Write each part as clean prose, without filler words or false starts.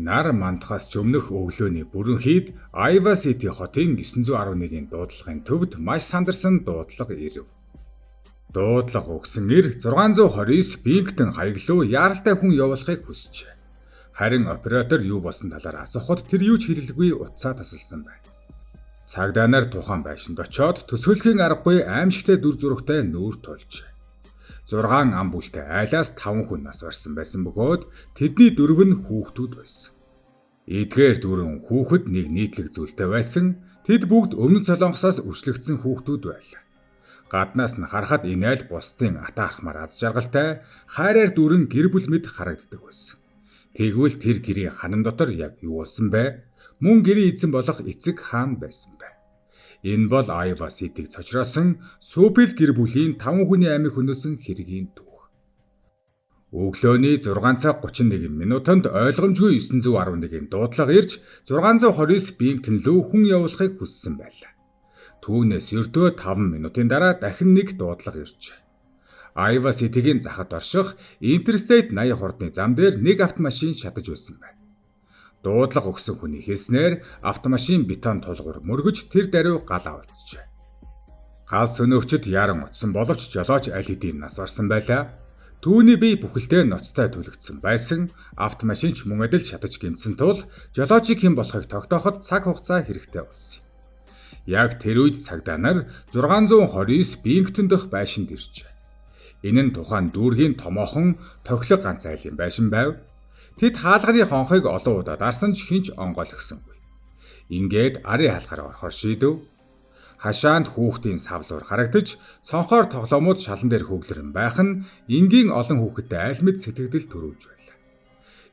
Нар мандахаас ч өмнөх өглөөний бүрэнхийд Iowa City хотын 911-ийн дуудлагын төвд маш сандарсан дуудлага ирэв. Дуудлага өгсөн эр 629 Бингтон хаяг руу яаралтай хүн явуулахыг хүсжээ. Харин оператор юу болсон талаар асуухад тэр юу ч хэлэлгүй утсаа тасалсан байна. Цагдаа нар тухайн байшинд очиод төсөөлөхийн аргагүй аймшигтай дүр зурагтай нүүр тулжээ. 6 ам бүлтэй айлаас 5 хүн нас барсан байсан бөгөөд тэдний дөрөв нь хүүхдүүд байсан. Эдгээр дөрвөн хүүхэд нэг нийтлэг зүйлтэй байсан. Тэд бүгд Өмнөд Солонгосоос өршлөгдсөн хүүхдүүд байлаа. Гаднаас нь харахад энэ айл бусдын атаархмаар аз жаргалтай, хайраар дүүрэн гэр бүл мэт харагддаг байсан. Тэгвэл тэр гэрийн ханан дотор яг юу болсон бэ? Мөн гэрийн эзэн болох эцэг хаан байсан бэ? Энэ бол Iowa City-г цочроосон Супил гэр бүлийн 5 хүний амийг хөнөөсөн хэргийн түүх. Өглөөний 6 цаг 31 минутанд ойлгомжгүй 911-ийн дуудлага ирж 629 Бингтон лүү хүн явуулахыг хүссэн байлаа. Түүнээс ердөө 5 минутын дараа дахин нэг дуудлага иржээ. Iowa City-гийн захад орших Interstate 80 хурдны зам дээр нэг автомашин шатаж байсан байна. Дуудлага өгсөн хүний хэлснээр автомашин бетон тулгуур мөргөж тэр даруй гал авалцжээ. Гал сөнөөгчд яран утсан боловч жолооч аль хэдийн нас барсан байлаа. Түүний бие бүхэлдээ ноцтой түлэгдсэн байсан. Автомашин ч мөн адил шатаж гэмтсэн тул жолоочийг хэн болохыг тогтооход цаг хугацаа хэрэгтэй болсон юм. Яг тэр үед цагдаа нар 629 Бингтон дэх байшинд иржээ. Энэ нь тухайн дүүргийн томоохон тохилог ганц айлын байшин байв. Тэд хаалганы хонхыг олон удаа дарсан ч хэн ч онгойлгосонгүй. Ингээд арын хаалгаар орохоор шийдэв. Хашаанд хүүхдийн савлуур харагдаж, цонхоор тоглоомууд шалан дээр хөглөрөн байх нь энгийн олон хүүхэдтэй айл мэт сэтгэгдэл төрүүлж байлаа.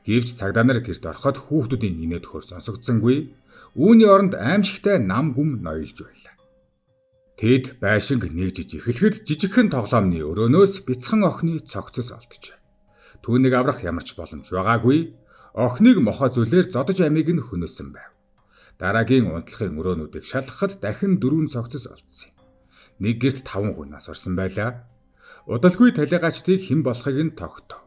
Гэвч цагдаа нар гэрт ороход хүүхдүүдийн инээд хөр сонсогдсонгүй. Үүний оронд аймшигтай нам гүм ноёлж байлаа. Тэд байшинг нэгжиж эхлэхэд жижигхэн тоглоомны өрөөнөөс бяцхан охины цогцос олджээ. Түүнийг аврах ямар ч боломж байгаагүй. Охиныг мохой зүйлээр зодож амийг нь хөнөөсөн байв. Дараагийн унтлахын өрөөнүүдийг шалгахад дахин дөрвөн цогцос олдсон юм. Нэг гэрт 5 хүн нас барсан байлаа. Удалгүй талигаачдыг хэн болохыг нь тогтов.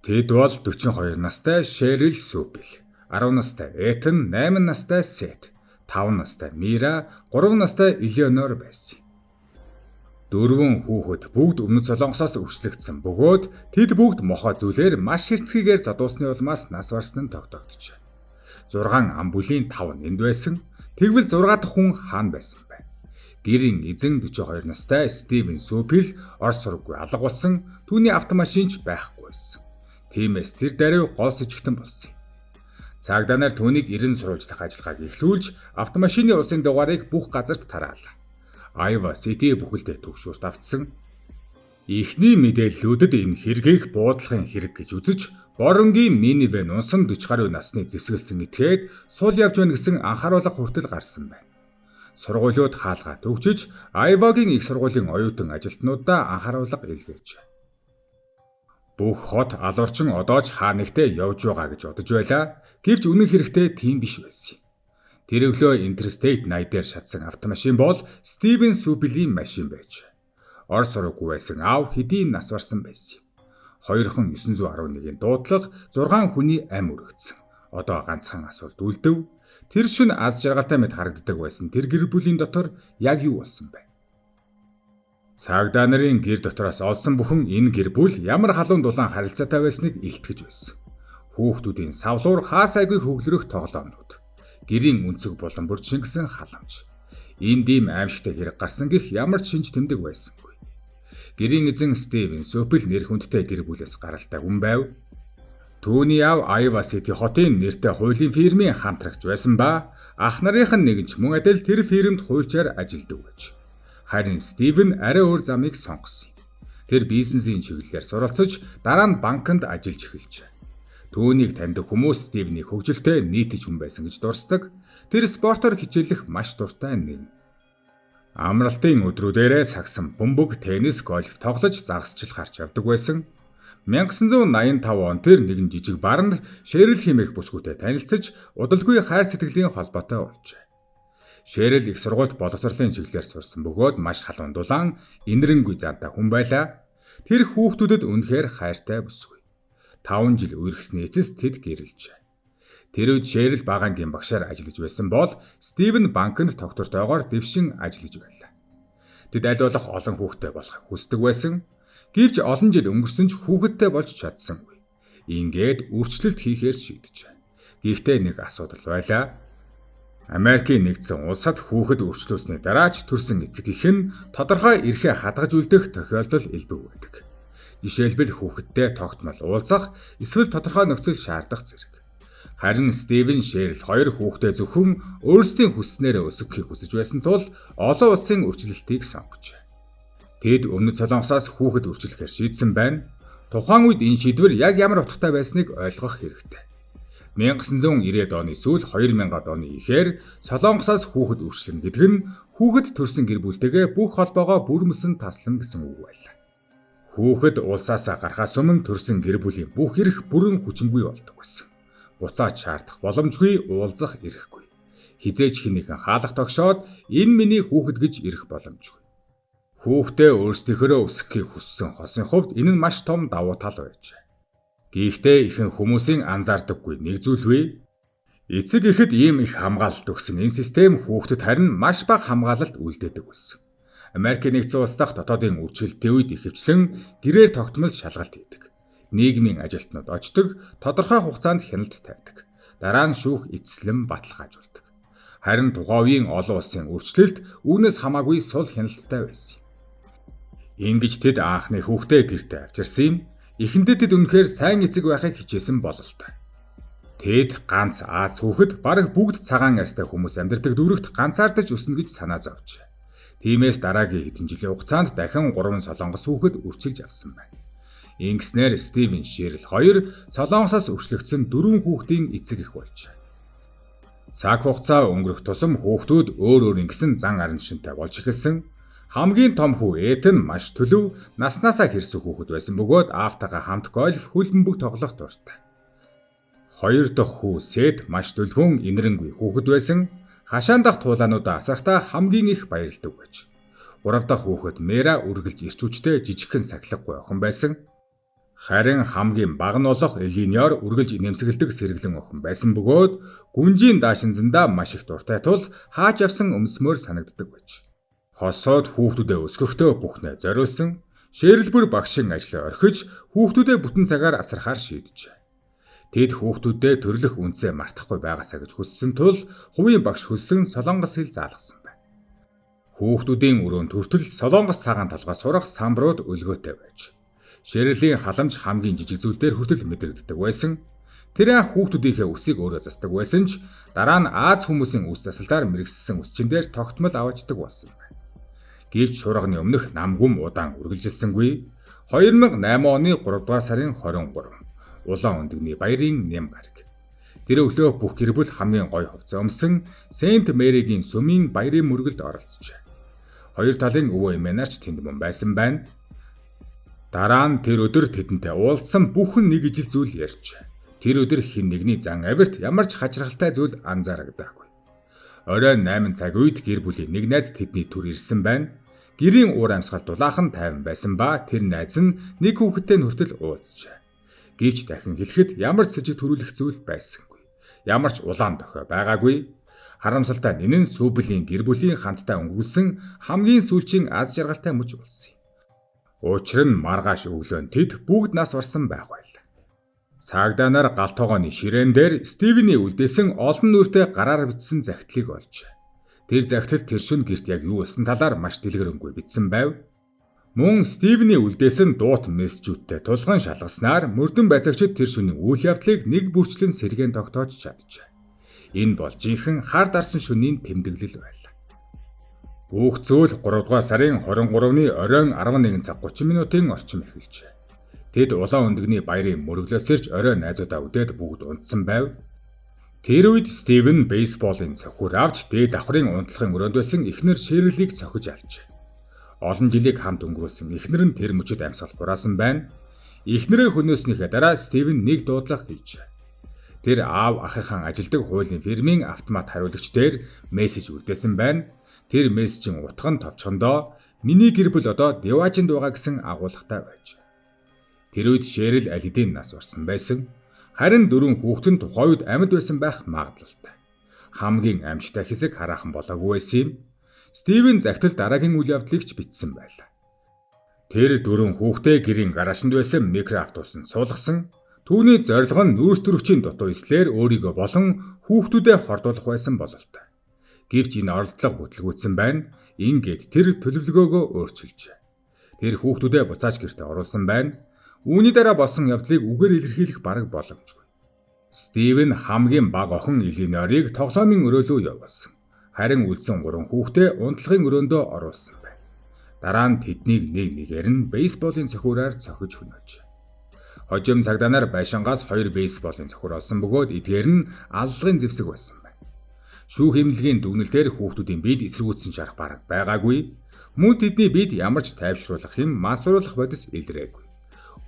Тэд бол 42 настай Шерил Супил, 10 настай Этан, 8 настай Сет, 5 настай Мира, 3 настай Элеонор байсан юм. Дөрвөн хүүхэд бүгд Өмнөд Солонгосоос өршлөгдсөн бөгөөд тэд бүгд мохой зүйлээр маш хэрцгийгээр зодуулсны улмаас нас барсан нь тогтоогджээ. 6 ам бүлийн 5 нь энд байсан. Тэгвэл 6 дахь хүн хаана байсан бэ? Гэрийн эзэн 42 настай Стивен Супил Орос сураггүй алга болсон. Түүний автомашин ч байхгүй байсан. Тиймээс тэр даруй гол сэжигтэн болсон юм. Цагдаа нар түүнийг эрен сурвалжлах ажиллагааг эхлүүлж автомашины улсын дугаарыг бүх газарт тараалаа. Iowa City бүхэлдээ түгшүүрт автсан. Эхний мэдээллүүдэд энэ хэргийг буудлахын хэрэг гэж үзэж, Боронгийн minivan унсан 40 гаруй насны зэвсгэлсэн этгээд сул явж байна гэсэн анхааруулга хүртэл гарсан байна. Сургуулиуд хаалгаа түгжиж, Iowa-гийн их сургуулийн оюутан ажилтнуудаа анхааруулга илгээжээ. Бүх хот алуурчин одоо ч хаа нэгтээ явж байгаа гэж бодож байлаа. Гэвч үнэн хэрэгтээ тийм биш байсан юм. Тэр өглөө Interstate 80 дээр шатсан автомашин бол Стивен Супилийн машин байж. Орос сураггүй байсан аав хэдийн нас барсан байсан юм. Хоёрхон 911-ийн дуудлага 6 хүний ам өргөцсөн. Одоо ганцхан асуулт үлдэв. Тэр шөнө аз жаргалтай мэт харагддаг байсан тэр гэр бүлийн дотор яг юу болсон бэ? Цагдаа нарын гэр дотроос олсон бүхэн энэ гэр бүл ямар халуун дулаан харилцаатай байсныг илтгэж байсан. Хүүхдүүдийн савлуур хаасайгүй хөглөрөх тоглоомнууд. Гэрийн өнцөг булан бүр шингэсэн халамж. Энд ийм аймшигтай хэрэг гарсан гэх ямар ч шинж тэмдэг байсангүй. Гэрийн эзэн Стивен Супил нэр хүндтэй гэр бүлээс гаралтай хүн байв. Түүний аав Iowa City хотын нэртэй хуулийн фирмийн хамтрагч байсан ба ах нарын нь нэг нь ч мөн адил тэр фирмд хуульчаар ажилладаг байж. Харин Стивен арай өөр замыг сонгосон юм. Тэр бизнесийн чиглэлээр суралцаж дараа нь банкнд ажиллаж эхэлжээ. Түүнийг таньдаг хүмүүс Стивений хөгжилтэй нийтж хүн байсан гэж дурсдаг. Тэр спортоор хичээллэх маш дуртай нэгэн. Амралтын өдрүүдээрээ сагсан бөмбөг, теннис, гольф тоглож загасчил гарч явдаг байсан. 1985 он тэр нэгэн жижиг баранд Шерил хэмээх бүсгүйтэй танилцаж удалгүй хайр сэтгэлийн холбоотой болжээ. Шерил их сургуульд боловсролын чиглэлээр сурсан бөгөөд маш халуун дулаан, энэрэнгүй зантай хүн байлаа. Тэр хүүхдүүдэд үнэхээр хайртай бүсгүй. 5 жил үерхсэний эцэс тэд гэрлэжээ. Тэр үед Шерил бага ангийн багшаар ажиллаж байсан бол Стивен банкнд тогтвортойгоор дэвшин ажиллаж байлаа. Тэд аль болох олон хүүхэдтэй болохыг хүсдэг байсан. Гэвч олон жил өнгөрсөн ч хүүхэдтэй болж чадсангүй. Ингээд үрчлэлт хийхээр шийджээ. Гэхдээ нэг асуудал байлаа. Америкийн нэгдсэн улсад хүүхэд үрчлүүлсний дараа ч төрсэн эцэг эх нь тодорхой эрхээ хадгаж үлдэх тохиолдол элбэг байдаг. Жишээлбэл, хүүхэдтэй тогтмол уулзах, эсвэл тодорхой нөхцөл шаардах зэрэг. Харин Стивен, Шерил хоёр хүүхдээ зөвхөн өөрсдийн хүссэнээр өсгөхийг хүсэж байсан тул олон улсын үрчлэлтийг сонгожээ. Тэд Өмнөд Солонгосоос хүүхэд үрчлэхээр шийдсэн байна. Тухайн үед энэ шийдвэр яг ямар утгатай байсныг ойлгох хэрэгтэй. 1990-ад оны сүүл, 2000-ад оны эхээр Солонгосоос хүүхэд үрчлэнэ гэдэг нь хүүхэд төрсэн гэр бүлтэйгээ бүх холбоогоо бүрмөсөн таслана гэсэн үг байлаа. Хүүхэд улсаасаа гарахаас өмнө төрсэн гэр бүлийн бүх эрх бүрэн хүчингүй болдог байсан. Буцаад шаардах боломжгүй, уулзах эрхгүй. Хэзээ ч хэн нэгэн хаалга тогшоод энэ миний хүүхэд гэж ирэх боломжгүй. Хүүхдээ өөрсдийнхөөрөө өсгөхийг хүссэн хосын хувьд энэ нь маш том давуу тал байжээ. Гэхдээ ихэнх хүмүүсийн анзаардаггүй нэг зүйл бий. Эцэг эхэд ийм их хамгаалалт өгсөн энэ систем хүүхдэд харин маш бага хамгаалалт үлдээдэг байсан. Америкийн нэгдсэн улс дахь дотоодын үрчлэлтийн үед ихэвчлэн гэрээр тогтмол шалгалт хийдэг. Нийгмийн ажилтнууд очдог, тодорхой хугацаанд хяналт тавьдаг. Дараа нь шүүх эцэслэн баталгаажуулдаг. Харин тухайн үеийн олон улсын үрчлэлт үүнээс хамаагүй сул хяналттай байсан юм. Ингэж тэд анхны хүүхдээ гэртээ авчирсан юм. Эхэндээ тэд үнэхээр сайн эцэг байхыг хичээсэн бололтой. Тэд ганц Ази хүүхэд бараг бүгд цагаан арьстай хүмүүс амьдардаг дүүрэгт ганцаардаж өснө гэж санаа зовжээ. Тиймээс дараагийн хэдэн жилийн хугацаанд дахин 3 солонгос хүүхэд үрчилж авсан байна. Ингэснээр Стивен, Шерил хоёр Солонгосоос үрчлэгдсэн дөрвөн хүүхдийн эцэг эх болжээ. Цаг хугацаа өнгөрөх тусам хүүхдүүд өөр өөр ингэсэн зан араншинтай болж эхэлсэн. Хамгийн том хүү Этан маш төлөв, наснаасаа хэрсэн хүүхэд байсан бөгөөд аавтайгаа хамт гольф, хөл бөмбөг тоглох дуртай. Хоёр дахь хүү Сет маш дүлгүн, инэрэнгүй хүүхэд байсан. Хашаан дахь туулаануудаа асрахтаа хамгийн их баярладаг байж. Гурав дахь хүүхэд Мера үргэлж эрч хүчтэй, жижигхэн сахилгагүй охин байсан. Харин хамгийн бага нь болох Элиньор үргэлж инээмсэглэдэг сэргэлэн охин байсан бөгөөд гүнжийн даашинзандаа маш их дуртай тул хааж явсан өмсмөөр санагддаг байж. Хосууд хүүхдүүдээ өсгөхдөө бүхнээ зориулсан. Шэрэл бүр багшийн ажлаа орхиж хүүхдүүдээ бүтэн цагаар асрахаар шийджээ. Тэд хүүхдүүдээ төрөлх үндсээ мартахгүй байгаасаа гэж хүссэн тул хувийн багш хүслэн солонгос хэл заалгасан байна. Хүүхдүүдийн өрөөнд хүртэл солонгос цагаан толгой сурах самбарууд өлгөөтэй байж. Шэрэлийн халамж хамгийн жижиг зүйл дээр хүртэл мэдрэгддэг байсан. Тэр анх хүүхдүүдийнхээ үсийг өөрөө засдаг байсан ч дараа нь Ази хүмүүсийн үс засалтаар мэргэссэн үсчин дээр тогтмол аваачдаг болсон байна. Гэвч шуурганы өмнөх намгүм удаан үргэлжилсэнгүй. 2008 оны 3 дугаар сарын 23 улаан өндөгний баярын нэм гараг. Тэр өглөө бүх гэр бүл хамгийн гоё хувцас өмсөн Сент Мэригийн сүмийн баярын мөргөлд оролцжээ. Хоёр талын өвөө эмээ нар ч тэнд мөн байсан байна. Дараа нь тэр өдөр тэдэнтэй уулзсан бүхэн нэг ижил зүйл ярьжээ. Тэр өдөр хэн нэгний зан авирт ямар ч хачирхалтай зүйл анзаарагдаагүй. Оройн 8 цаг үед гэр бүлийн нэг найз тэдний түр ирсэн байна. Гэрийн уур амьсгал дулаахан тайван байсан ба тэр найз нь нэг хүүхэдтэй нь хүртэл уулзжээ. Гэвч дахин хэлэхэд ямар ч сэжиг төрүүлэх зүйл байсангүй. Ямар ч улаан дохио байгаагүй. Харамсалтай нь энэ нь Сүблийн гэр бүлийн хамтдаа өнгөрүүлсэн хамгийн сүүлчийн аз жаргалтай мөч болсон юм. Учир нь маргааш өглөө нь тэд бүгд нас барсан байх байлаа. Цаагдаанаар гал тогооны ширээн дээр Стивений үлдээсэн олон нүртэй гараар бичсэн захидлыг олжээ. Тэр захидал тэр шөнө гэрт яг юу болсон талаар маш дэлгэрэнгүй бичсэн байв. Мөн Стивений үлдээсэн дуут мессежүүдтэй тулган шалгаснаар мөрдөн байцаагчид тэр шөнийн үйл явдлыг нэг бүрчлэн сэргээн тогтоож чаджээ. Энэ бол жинхэнэ хар дарсан шөнийн тэмдэглэл байлаа. Бүх зүйл 3 дугаар сарын 23-ны оройн 11 цаг 30 минутын орчим эхэлжээ. Тэд улаан өндөгний баярын мөрөглөөс ирж орой найзуудаа үдээд бүгд унтсан байв. Тэр үед Стивен бейсболын цохиур авч дээд давхрын унтлахын өрөөнд байсан эхнэр Шерлийг цохиж алжээ. Олон жилийг хамт өнгөрүүлсэн эхнэр нь тэр мөчид амьсгал хураасан байна. Эхнэрээ хөнөөснийхээ дараа Стивен нэг дуудлага хийжээ. Тэр аав ахынхаа ажилдаг хуулийн фирмийн автомат хариулагч дээр мессеж үлдээсэн байна. Тэр мессежийн утга нь товчхондоо миний гэр бүл одоо диваажинд байгаа гэсэн агуулгатай байж. Тэр үед Шерил аль хэдийн нас барсан байсан. Харин дөрвөн хүүхэд нь тухайн үед амьд байсан байх магадлалтай. Хамгийн аимшигтай хэсэг хараахан болоогүй байсан юм. Стивен захидал дараагийн үйл явдлыг ч бичсэн байлаа. Тэр дөрвөн хүүхдээ гэрийн гараашнд байсан микроавтобусанд суулгасан. Түүний зорилго нь нүүрс төрөгчийн дутуу эслээр өөрийгөө болон хүүхдүүдээ хордуулах байсан бололтой. Гэвч энэ оролдлого бүтлгүүцсэн байна. Ингээд тэр төлөвлөгөөгөө өөрчилжээ. Тэр хүүхдүүдээ буцааж гэртээ оруулсан байна. Үүний дараа болсон явдлыг үгээр илэрхийлэх бараг боломжгүй. Стивен хамгийн бага охин Элинорыг тоглоомын өрөөлөө явуулсан. Харин үлдсэн гурван хүүхдээ унтлагын өрөөндөө оруулсан байна. Дараа нь тэднийг нэг нэгээр нь бейсболын цохиураар цохиж хөнөөжээ. Хожим цагдаа нар байшингаас хоёр бейсболын цохиур олсон бөгөөд эдгээр нь аллагын зэвсэг байсан байна. Шүүх эмнэлгийн дүгнэлтээр хүүхдүүдийн биед эсэргүүцсэн шарх бараг байгаагүй. Мөн тэдний биед ямар ч тайвшруулах юм мансууруулах бодис илрээгүй.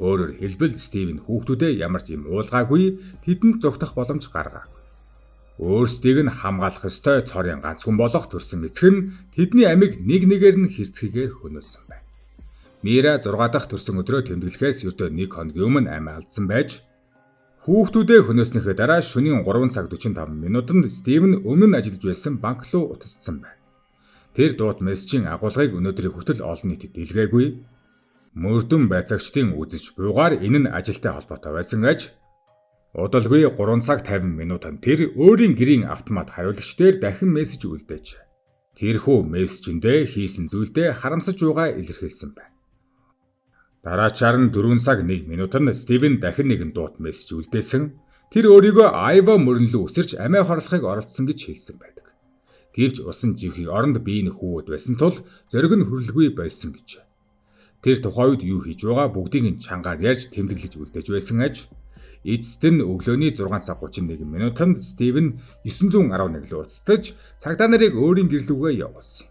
Өөрөөр хэлбэл, Стивен хүүхдүүдээ ямар ч юм уулгаагүй, тэдэнд зугтах боломж гаргаагүй. Өөрсдийг нь хамгаалах ёстой цорын ганц хүн болох төрсөн эцэг нь тэдний амийг нэг нэгээр нь хэрцгийгээр хөнөөсөн байна. Мира 6 дахь төрсөн өдрөө тэмдэглэхээс ердөө нэг хоногийн өмнө амиа алдсан байж, хүүхдүүдээ хөнөөснийхээ дараа шөнийн 3 цаг 45 минутанд Стивен өмнө нь ажиллаж байсан банк руу утасдсан байна. Тэр дуут мессежийн агуулгыг өнөөдрийн хүртэл олон нийтэд дэлгээгүй. Мөрдөн байцаагчдын үзэж буйгаар энэ нь ажилтай холбоотой байсан аж удалгүй 3 цаг 50 минутанд тэр өөрийн гэрийн автомат хариулагч дээр дахин мессеж үлдээж. Тэрхүү мессежиндээ хийсэн зүйлдээ харамсаж байгаа илэрхийлсэн байна. Дараачаар нь 4 цаг 1 минутанд Стивен дахин нэгэн дуут мессеж үлдээсэн. Тэр өөрийгөө Айва мөрөн лүү үсэрч амиа хорлохыг оролдсон гэж хэлсэн байдаг. Гэвч усан живхийг оронд бие нь хөвөөд байсан тул зориг нь хүрлгүй болсон гэж. Тэр тухайн үед юу хийж байгаа бүгдийг нь чангаар ярьж тэмдэглэж үлдээж байсан аж эцэст нь өглөөний 6 цаг 31 минутанд Стивен 911 рүү утасдаж цагдаа нарыг өөрийн гэр лүүгээ явуулсан.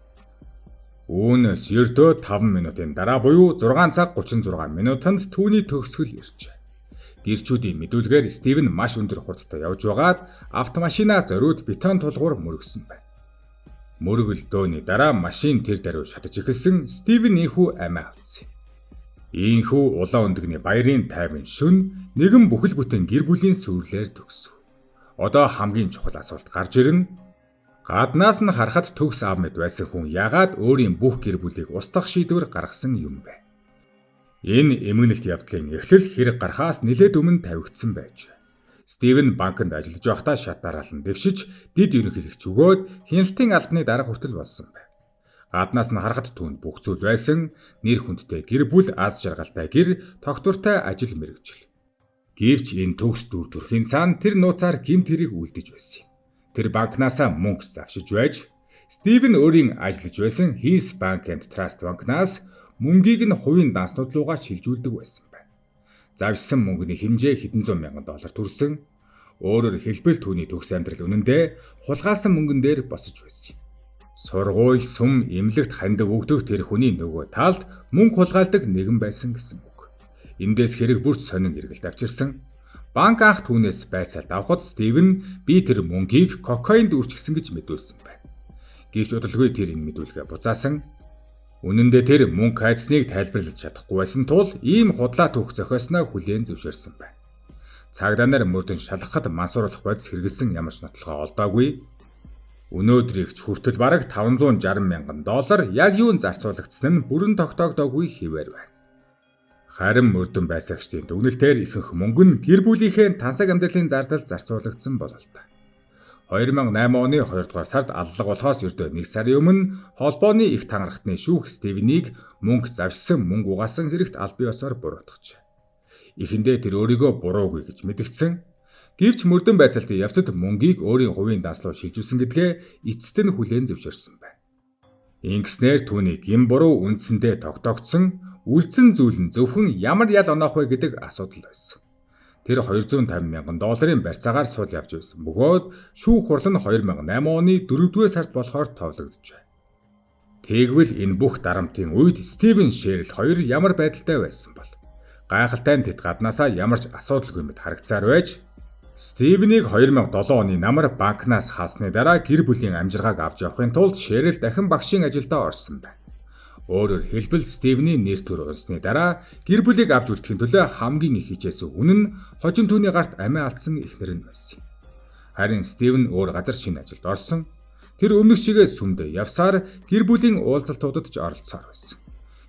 Үүнээс ердөө 5 минутын дараа буюу 6 цаг 36 минутанд түүний төгсгөл иржээ. Гэрчүүдийн мэдүүлгээр Стивен маш өндөр хурдтай явж байгаад автомашина зориуд бетон тулгуур мөргөсөн байна. Мөргөлдөөний дараа машин тэр даруй шатаж эхэлсэн. Стивен ийнхүү амиа алдсан юм. Ийнхүү улаан өндөгний баярын 50 шөнө нэгэн бүхэл бүтэн гэр бүлийн сүрлээр төгсөв. Одоо хамгийн чухал асуулт гарч ирнэ. Гаднаас нь харахад төгс аав мэд байсан хүн яагаад өөрийн бүх гэр бүлийг устгах шийдвэр гаргасан юм бэ? Энэ эмгэнэлт явдлын эхлэл хэрэг гарахаас нэлээд өмнө тавигдсан байж. Стивен банкнд ажиллаж байхдаа шат дараалан дэвшиж, дэд ерөнхийлөгч өгөөд хяналтын албаны дарга хүртэл болсон байна. Гаднаас нь харахад түүнд бүх зүйл байсан: нэр хүндтэй гэр бүл, аз жаргалтай гэр, тогтвортой ажил мэргэжил. Гэвч энэ төгс дүр төрхийн цаана тэр нууцаар гэмт хэрэг үлдэж байсан юм. Тэр банкнаасаа мөнгө завшиж байж, Стивен өөрийн ажиллаж байсан His Bank and Trust банкнаас мөнгийг нь хувийн данснууд руугаа шилжүүлдэг байсан байна. Завшсан мөнгөний хэмжээ хэдэн зуун мянган доллар хүрсэн. Өөрөөр хэлбэл, түүний төгс амьдрал үнэндээ хулгайлсан мөнгөн дээр босож байсан юм. Сургууль, сүм, эмнэлэгт хандив өгдөг тэр хүний нөгөө талд мөнгө хулгайлдаг нэгэн байсан гэсэн үг. Эндээс хэрэг бүрт сонин эргэлт авчирсан. Банк анх түүнээс байцаалт авахад Стивен би тэр мөнгийг кокаинд үрчгэсэн гэж мэдүүлсэн байна. Гэвч удалгүй тэр энэ мэдүүлгээ буцаасан. Үнэн дээр тэр мөнгө хайдсныг тайлбарлаж чадахгүй байсан тул ийм худлаа түүх зохиосноо хүлээн зөвшөөрсөн байна. Цагдаа нар мөрдөн шалгахад мансууруулах бодис хэрэглэсэн ямар ч нотолгоо олдоогүй. Өнөөдрийг ч хүртэл бараг 560 мянган доллар яг юунд зарцуулагдсан нь бүрэн тогтоогдоогүй хэвээр байна. Харин мөрдөн байцаагчдын дүгнэлтээр ихэнх мөнгө нь гэр бүлийнхээ тансаг амьдралын зардалд зарцуулагдсан бололтой. 2008 оны 2 дугаар сард аллага болохоос ердөө нэг сарын өмнө холбооны их тангарахтны шүүх Стивенийг мөнгө завшсан, мөнгө угаасан хэрэгт албан ёсоор буруутгажээ. Эхэндээ тэр өөрийгөө буруугүй гэж мэдэгдсэн. Гэвч мөрдөн байцаалтын явцад мөнгийг өөрийн хувийн данс руу шилжүүлсэн гэдгээ эцэст нь хүлээн зөвшөөрсөн байна. Ингэснээр түүний гэм буруу үндсэндээ тогтоогдсон, үлдсэн зүйл нь зөвхөн ямар ял оноох вэ гэдэг асуудал байсан. Тэр 250 мянган долларын барьцаагаар сул явж байсан бөгөөд шүүх хурал нь 2008 оны 4-р сард болохоор товлогджээ. Тэгвэл энэ бүх дарамтын үед Стивен, Шерил хоёр ямар байдалтай байсан бол? Гайхалтай нь тэд гаднаасаа ямар ч асуудалгүй мэт харагдсаар байж, Стивенийг 2007 оны намар банкнаас хаасны дараа гэр бүлийн амжиргааг авч явахын тулд Шерил дахин багшийн ажилдаа орсон байна. Өөрөөр хэлбэл, Стивений нэр төр унсны дараа гэр бүлийг авч үлдэхин төлөө хамгийн их хичээсэн хүн нь хожим түүний гарт амиа алдсан эхнэр нь байсан. Харин Стивен өөр газар шинэ ажилд орсон. Тэр өмнөх шигээ сүмдээ явсаар гэр бүлийн уулзалтуудад ч оролцсоор байсан.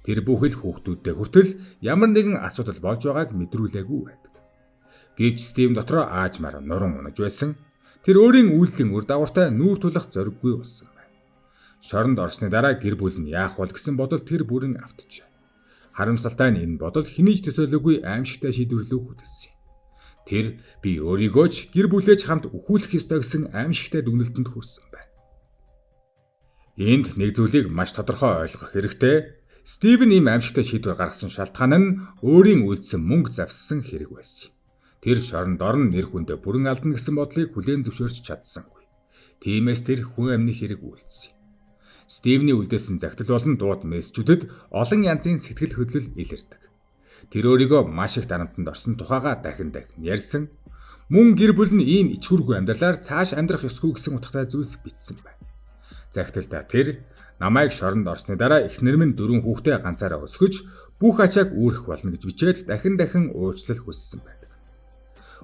Тэр бүхэл хүүхдүүддээ хүртэл ямар нэгэн асуудал болж байгааг мэдрүүлээгүй байдаг. Гэвч Стивен дотроо аажмаар нуран унаж байсан. Тэр өөрийн үйлдэлийн үр дагавартай нүүр тулах зориггүй болсон байна. Шоронд орсны дараа гэр бүл нь яах бол гэсэн бодол тэр бүрэн автжээ. Харамсалтай нь энэ бодол хэний ч төсөөлөөгүй аймшигтай шийдвэр лүү хөдөлсөн юм. Тэр би өөрийгөө ч, гэр бүлээ ч хамт үхүүлэх ёстой гэсэн аймшигтай дүгнэлтэнд хүрсэн байна. Энд нэг зүйлийг маш тодорхой ойлгох хэрэгтэй. Стивен ийм аймшигтай шийдвэр гаргасан шалтгаан нь өөрийн үйлдсэн мөнгө завссан хэрэг байсан юм. Тэр шоронд орно, нэр хүндээ бүрэн алдна гэсэн бодлыг хүлээн зөвшөөрч чадсангүй. Тиймээс тэр хүн амны хэрэг үйлдсэн юм. Стивний үлдээсэн захидал болон дууд мессежүүдэд олон янзын сэтгэл хөдлөл илэрдэг. Тэр өөрийгөө маш их дарамтанд орсон тухайгаа дахин дахин ярьсан. Мөн гэр бүл нь ийм ичхүргүй амьдралаар цааш амьдрах ёсгүй гэсэн утгатай зүйлс бичсэн байна. Захидалдаа тэр намайг шоронд орсны дараа эхнэр минь дөрвөн хүүхдээ ганцаараа өсгөж, бүх ачааг үүрэх болно гэж бичээд дахин дахин уучлал хүссэн байдаг.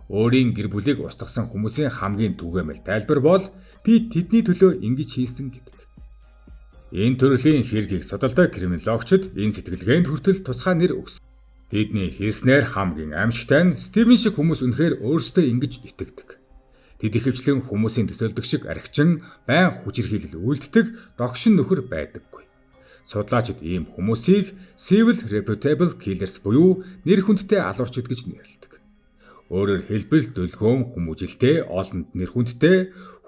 Өөрийн гэр бүлийг устгасан хүмүүсийн хамгийн түгээмэл тайлбар бол би тэдний төлөө ингэж хийсэн гэдэг. Энэ төрлийн хэргийг судалдаг криминологчид энэ сэтгэлгээнд хүртэл тусгай нэр өгсөн. Тэдний хэлснээр хамгийн аймшигтай нь Стивен шиг хүмүүс үнэхээр өөрсдөө ингэж итгэдэг. Тэд ихэвчлэн хүмүүсийн төсөөлдөг шиг архичин, байн хүчирхийлэл үйлддэг догшин нөхөр байдаггүй. Судлаачид ийм хүмүүсийг civil reputable killers буюу нэр хүндтэй алуурчид гэж нэрлэдэг. Өөрөөр хэлбэл, дөлгөөн, хүмүүжилтэй, олонд нэр хүндтэй,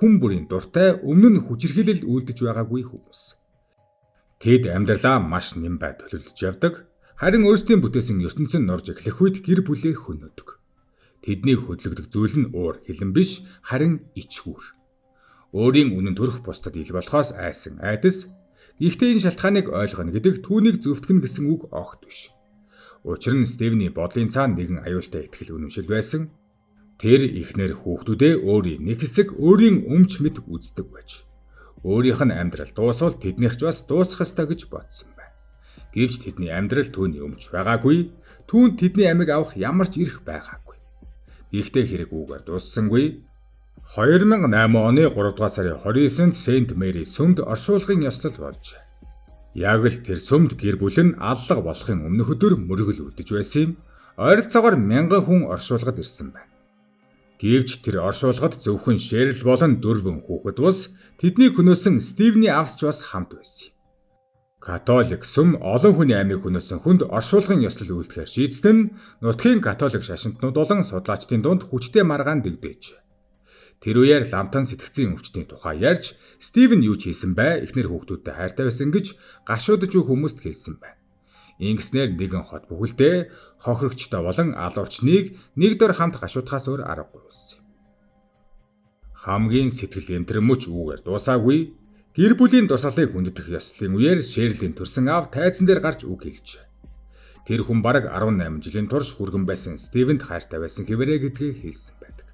хүн бүрийн дуртай, өмнө нь хүчирхийлэл үйлдэж байгаагүй хүмүүс. Тэд амьдралаа маш нямбай төлөвлөж явдаг. Харин өөрсдийн бүтээсэн ертөнцийн нурж эхлэх үед гэр бүлээ хөнөөдөг. Тэднийг хөдөлгөдөг зүйл нь уур хилэн биш, харин ичхүүр. Өөрийн үнэн төрх бусдад ил болохоос айсан айдас. Гэхдээ энэ шалтгааныг ойлгоно гэдэг түүнийг зөвтгөнө гэсэн үг огт биш. Учир нь Стивений бодлын цаана нэгэн аюултай итгэл үнэмшил байсан. Тэр эхнэр хүүхдүүдээ өөрийн нэг хэсэг, өөрийн өмч мэт үздэг байж. Өөрийнх нь амьдрал дуусвал тэднийх ч бас дуусах ёстой гэж бодсон байна. Гэвч тэдний амьдрал түүний өмч байгаагүй. Түүнд тэдний амийг авах ямар ч эрх байгаагүй. Гэхдээ хэрэг үүгээр дууссангүй. 2008 оны 3 дугаар сарын 29-нд Сент Мэри сүмд оршуулгын ёслол болжээ. Яг л тэр сүмд гэр бүл нь аллага болохын өмнөх өдөр мөргөл үлдэж байсан юм. Ойролцоогоор 1000 хүн оршуулгад ирсэн байна. Гэвч тэр оршуулгад зөвхөн Шерил болон дөрвөн хүүхэд бус, тэднийг хөнөөсөн Стивний аавс ч бас хамт байсан юм. Католик сүм олон хүний амийг хөнөөсөн хүнд оршуулгын ёслол үйлдэхээр шийдсэн нь нутгийн католик шашинтнууд болон судлаачдын дунд хүчтэй маргаан дэгдэж. Тэр үеэр ламтан сэтгэцийн өвчтний тухай ярьж, Стивен юу ч хийсэн бай, эхнэр хүүхдүүдтэй хайртай байсан гэж гашуудаж буй хүмүүст хэлсэн байна. Ингэснээр нэгэн хот бүхэлдээ хохирогчтой болон алуурчныг нэг дор хамт гашуудахаас өөр аргагүй болсон юм. Хамгийн сэтгэл эмтрэн мөч үүгээр дуусаагүй. Гэр бүлийн дурсгалыг хүндэтгэх ёслолын үеэр Шерлийн төрсөн аав тайзан дээр гарч үг хэлжээ. Тэр хүн бараг 18 жилийн турш хүргэн байсан Стивенд хайртай байсан хэвээрээ гэдгийг хэлсэн байдаг.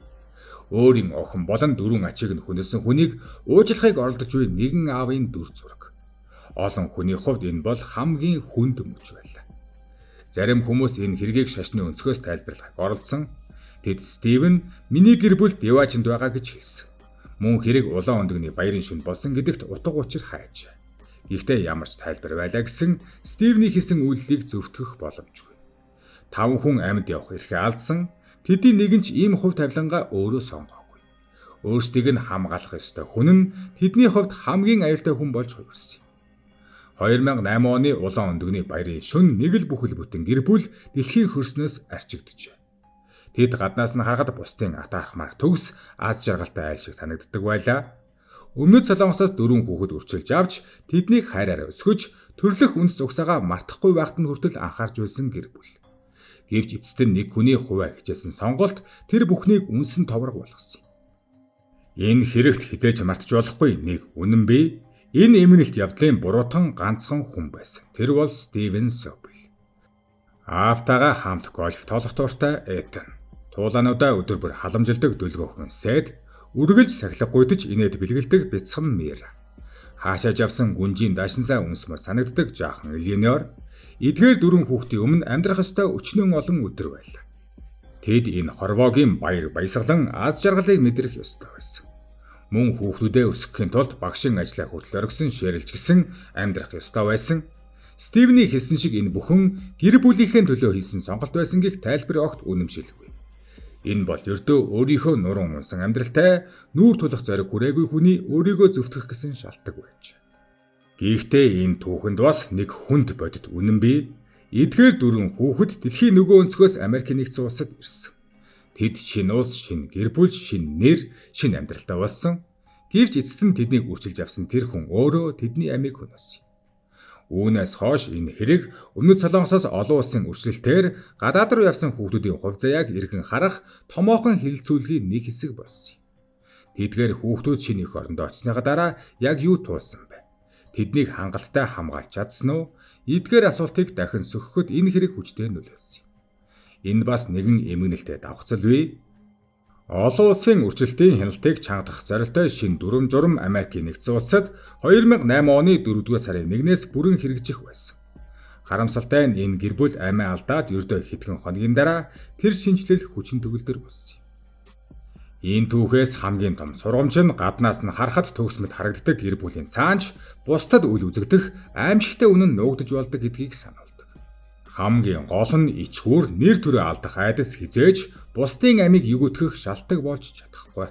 Өөрийн охин болон дөрвөн ачийг нь хөнөөсөн хүнийг уучлахыг оролдож буй нэгэн аавын дүр зураг. Олон хүний хувьд энэ бол хамгийн хүнд мөч байлаа. Зарим хүмүүс энэ хэргийг шашны өнцгөөс тайлбарлахыг оролдсон. Тэд Стивен миний гэр бүл диваажинд байгаа гэж хэлсэн. Мөн хэрэг улаан өндөгний баярын шөнө болсон гэдэгт утга учир хайжээ. Гэхдээ ямар ч тайлбар байлаа гэсэн Стивний хийсэн үйлдэлийг зөвтгөх боломжгүй. Таван хүн амьд явах эрхээ алдсан. Тэдний нэг нь ч ийм хувь тавилангаа өөрөө сонгоогүй. Өөрсдийг нь хамгаалах ёстой хүн нь тэдний хувьд хамгийн аюултай хүн болж хувирсан юм. 2008 оны улаан өндөгний баярын шөнө нэг л бүхэл бүтэн гэр бүл дэлхийн хөрснөөс арчигджээ. Тэд гаднаас нь харахад бусдын атаархмаар төгс, аз жаргалтай айл шиг санагддаг байлаа. Өмнөд Солонгосоос дөрвөн хүүхэд өрчилж авч, тэднийг хайраараа өсгөж, төрлөх үндэс угсаагаа мартахгүй байхад нь хүртэл анхаарч байсан гэр бүл. Гэвч эцэст нь нэг хүний хувиа хичээсэн сонголт тэр бүхнийг үнсэн товрог болгосон юм. Энэ хэрэгт хэзээ ч мартаж болохгүй нэг үнэн бий. Энэ эмгэнэлт явдлын буруутан ганцхан хүн байсан. Тэр бол Стивен Собел. Аавтайгаа хамт гольф тоглох дуртай Этан. Туулаануудаа өдөр бүр халамжилдаг дөлгөөхөн Сэд, үргэлж сахилга гуйдаж инээд бэлгэлдэг бяцхан Мира. Хаашаа жавсан гүнжийн дашинсаа үнсмөр санагддаг жаахан Элеонор эдгээр дөрвөн хүүхдийн өмнө амьдрах ёстой өчнөөн олон өдөр байлаа. Тэд энэ хорвоогийн баяр баясгалан аз жаргалыг мэдрэх ёстой байсан. Мөн хүүхдүүдээ өсгөхийн тулд багшин ажлаа хүртэл оргисон Шерил ч гэсэн амьдрах ёстой байсан. Стивний хэлсэн шиг энэ бүхэн гэр бүлийнхээ төлөө хийсэн сонголт байсан гэх тайлбар огт үнэмшилгүй. Энэ бол ердөө өөрийнхөө нуруу унсан амьдралтай нүүр тулах зориг хүрээгүй хүний өөрийгөө зөвтгөх гэсэн шалтгаан байж. Гэхдээ энэ түүхэнд бас нэг хүнд бодит үнэн бий. Эдгээр дөрвөн хүүхэд дэлхийн нөгөө өнцгөөс Америкийн нэгдсэн улсад ирсэн. Тэд шинэ улс, шинэ гэр бүл, шинэ нэр, шинэ амьдралтай болсон. Гэвч эцэст нь тэднийг өрчилж авсан тэр хүн өөрөө тэдний амийг хөнөөсөн. Үүнээс хойш энэ хэрэг Өмнөд Солонгосоос олон улсын өрчлөлтөөр гадаад руу явсан хүүхдүүдийн хувь заяаг эргэн харах томоохон хэлэлцүүлгийн нэг хэсэг болсон юм. Тэдгээр хүүхдүүд шинэ эх орондоо очсныхаа дараа яг юу туулсан бэ? Тэднийг хангалттай хамгаалж чадсан уу? Эдгээр асуултыг дахин сөхөхөд энэ хэрэг хүчтэй нөлөөлсөн юм. Энэ бас нэгэн эмгэнэлтэй давхцал бий. Олон улсын өрчлөлтийн хяналтыг чангадах зорилттой шинэ дүрэм журам Америкийн нэгдсэн улсад 2008 оны 4-р сарын 1-ээс бүрэн хэрэгжих байсан. Харамсалтай нь энэ гэр бүл амиа алдаад ердөө хэдхэн хоногийн дараа тэр шинэчлэл хүчин төгөлдөр болсон юм. Энэ түүхээс хамгийн том сургамж нь гаднаас нь харахад төгс мэт харагддаг гэр бүлийн цаана ч бусдад үл үзэгдэх аймшигтай үнэн нуугдаж болдог гэдгийг сануулдаг. Хамгийн гол нь ичхүүр нэр төрөө алдах айдас хэзээ ч бусдын амийг эгүүтгэх шалтаг болж чадахгүй.